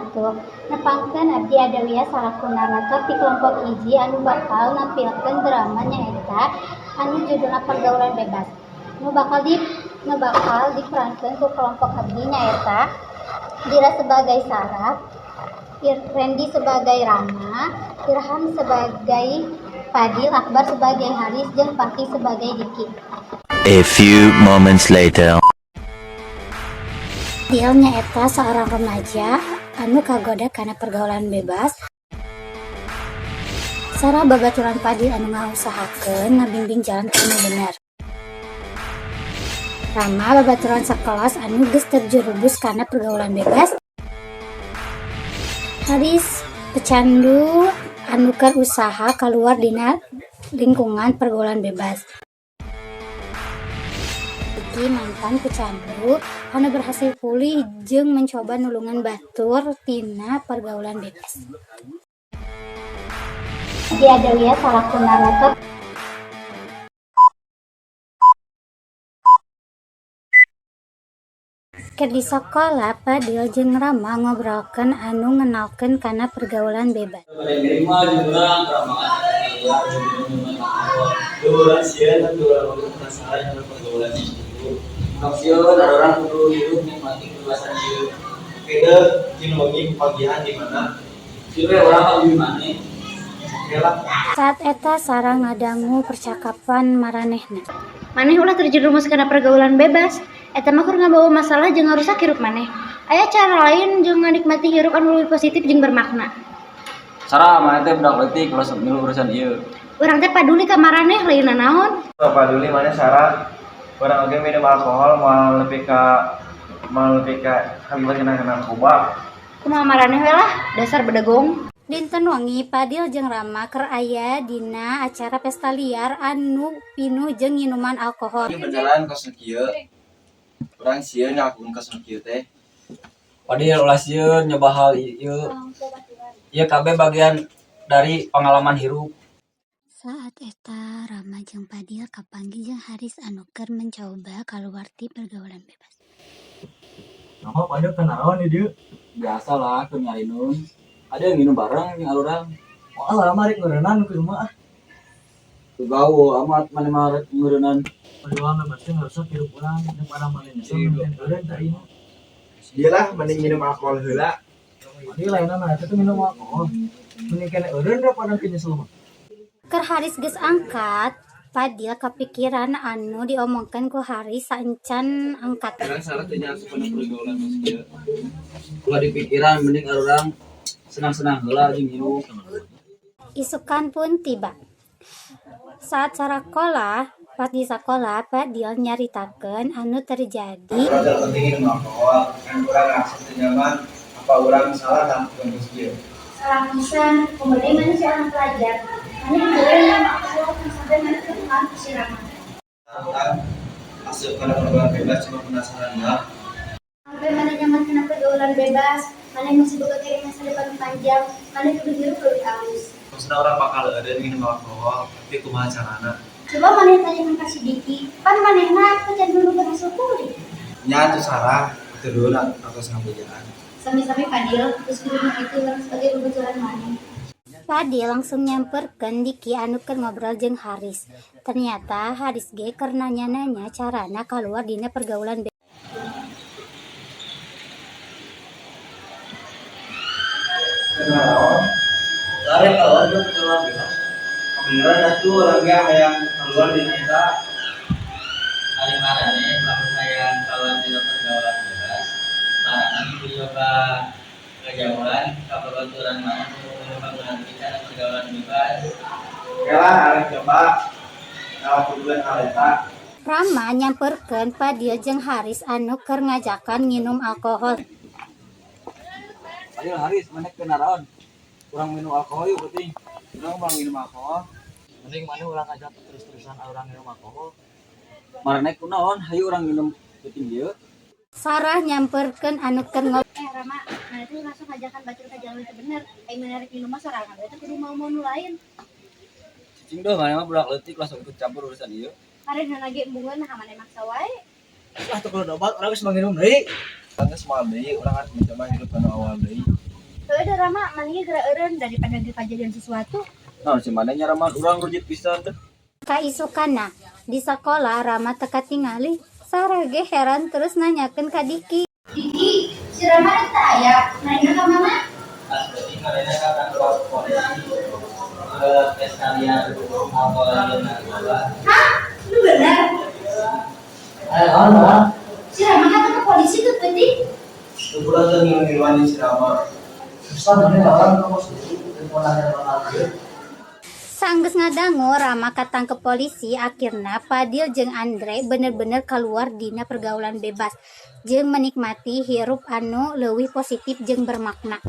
Wabarakatuh. Nepangkeun abdi Adawiyah salaku narator ti kelompok hiji anu bakal nampilkeun drama nyaeta anu judulna Pergaulan Bebas. Nu bakal diperankeun ku kelompok abdi nyaeta Dira sebagai Sarah, Randy sebagai Rama, Irham sebagai Fadil, Akbar sebagai Haris, jeung Paki sebagai Diki. A few moments later. Fadil nyaeta seorang remaja anu kagoda kana pergaulan bebas. Sarah babaturan Fadil anu ngausahakeun ngabimbing jalan ka nu bener. Rama babaturan sakelas anu geus terjerumus kana pergaulan bebas. Haris pecandu anu keur usaha kaluar dina lingkungan pergaulan bebas. Diki mantan pecandu anu berhasil pulih jeung mencoba nulungan batur tina pergaulan bebas. Abdi Adawiyah salaku narator. Keur di sakola, Fadil jeung Rama ngobrolkeun anu ngenalkeun kana pergaulan bebas. Pada ngiring mah jeung urang keramaan keluar jeung minuman alkohol. Urang sieun atuh, urang oge penasaran kana pergaulan itu. Tong sieun, urang kudu hirup nikmati kebebasan ieu. Beda dina wengi papagihan di mana? Kieu we urang mah lebih maneh. Oke lah. Saat eta Sarah ngadangu percakapan maranehna. Maneh ulah terjerumus kana pergaulan bebas. Eta mah keur ngabawa masalah jeung ngarusak hirup maneh. Aya cara lain jeung nganikmati hirup anu leuwih positif jeung bermakna. Sarah, maneh teh budak leutik, ulah sok milu urusan ieu. Urang teh paduli ka maraneh, lain nanaon. Paduli maneh, Sarah. Urang oge minum alkohol moal nepi ka kalibat kena narkoba. Kumaha maraneh we lah, dasar bedegong. Dinten wengi, Fadil jeung Rama keur aya dina acara pesta liar anu pinuh jeung nginuman alkohol. Ieu beneran kos nu kieu. Urang sieun ngalakukeun kos nu kieu teh. Fadil, ulah sieun nyoba hal ieu. Ieu kabeh bagian dari pengalaman hirup. Saat eta Rama jeung Fadil kapanggih jeung Haris anu keur mencoba kaluar ti pergaulan bebas. Nama pada kenaon di dieu? Biasalah keur ngarinum. Ada yang minum bareng jeung urang. Oh, lama rek ngeureunnan ku mah ah. Teu gaul amat maneh mah rek ngeureunnan. Perjuangan pasti ngarusak hirup urang daripada maneh nyesel mending eureun ka ieu. Dia lah mending minum alkohol heula. Ini lainna mah eta tuh minum alkohol. Mending kena eureun daripada nyesel mah. Keur Haris geus angkat, Fadil kapikiran anu diomongkeun ku Haris saencan angkat. Urang Sarah teh nya asup kana pergaulan kos kieu. Ulah dipikiran, mending urang senang-senang heula jeung hirup. Isukan pun tiba. Saat sarakolah, pas di sekolah Fadil nyaritakeun anu terjadi. Urang teu penting minum alkohol, kan urang ngerasa teu nyaman, apa urang salah ngalakukeun kos kieu? Salah pisan, kumaha maneh seorang pelajar. Maneh boleh minum alkohol sampai maneh terpengaruh ku si Rama. Urang asup kana pergaulan bebas cuma penasaran lah. Sampai maneh nyaman kana pergaulan bebas, maneh masih boga kere masa depan panjang, maneh kudu hirup leuwih alus. Maksudna urang bakal eureun minum alkohol, tapi kumaha carana? Coba maneh tanyakan ka si Diki, pan manehna pecandu nu berhasil pulih. Nya atuh Sarah, atuh dulu atos ngabejaan. Sami-sami, Fadil, terus kudu itu urang sebagai babaturan maneh. Fadil langsung nyamperkeun Diki anu keur ngobrol jeung Haris. Ternyata Haris ge keur nanya-nanya carana kaluar dina pergaulan bebas. Kenaon? Lari keluar jeung pergaulan bebas. Beneran atuh urang ge hayang keluar dina eta. Ari maraneh lamun hayang kaluar tina pergaulan bebas, maraneh kudu nyoba ngajauhan ka babaturan maneh nu kagungan kana pergaulan bebas. Oke lah, arek coba ngalakukeun hal eta. Rama nyamperkeun Fadil jeung Haris anu keur ngajakan nginum alkohol. Fadil, Haris, maneh keur naraon? Urang minum alkohol yuk peuting. Urang mau minum alkohol. Mending maneh ulah ngajak terus-terusan urang minum alkohol. Maraneh kunaon? Hayu urang minum peuting ieu. Sarah nyamperkeun anu keur ngobrol. Eh Rama, maneh teh langsung ngajakan batur ka jalan teu bener. Ai maneh rek minum mah sorangan we teh kudu mau-mau nu lain. Cicing doh, maneh mah budak leutik, langsung ikut campur urusan ieu. Maranehna ge embungeun, nah maneh maksa wae. Lah tuh kalau obat urang geus minum deui. Urang geus moal deui, urang harus mencoba hidup anu awal deui. Rama, maneh ge geura eureun daripada ge kajadian sesuatu. Nah, si maneh nyaraman urang rujit pisan teh. Kaisukana di sekolah, Rama teu katingali. Sarah ge heran terus nanyakeun ka Diki. Diki, si Rama rek teu aya. Manehna ka mana? Pas penting manehna katangkep polisi ke pesta liar alkohol jeung narkoba. Hah? Lu bener? Eh, naon lah? Si Rama katangkep polisi tuh penting. Ukuran teu ngilu-ngiluan si Rama. Susah maneh lawan ka pos itu, telepon lagi. Sanggeus ngadangu Rama katangkep polisi, akhirna Fadil jeung Andre bener-bener keluar dina pergaulan bebas jeung menikmati hirup anu leuwih positif jeung bermakna.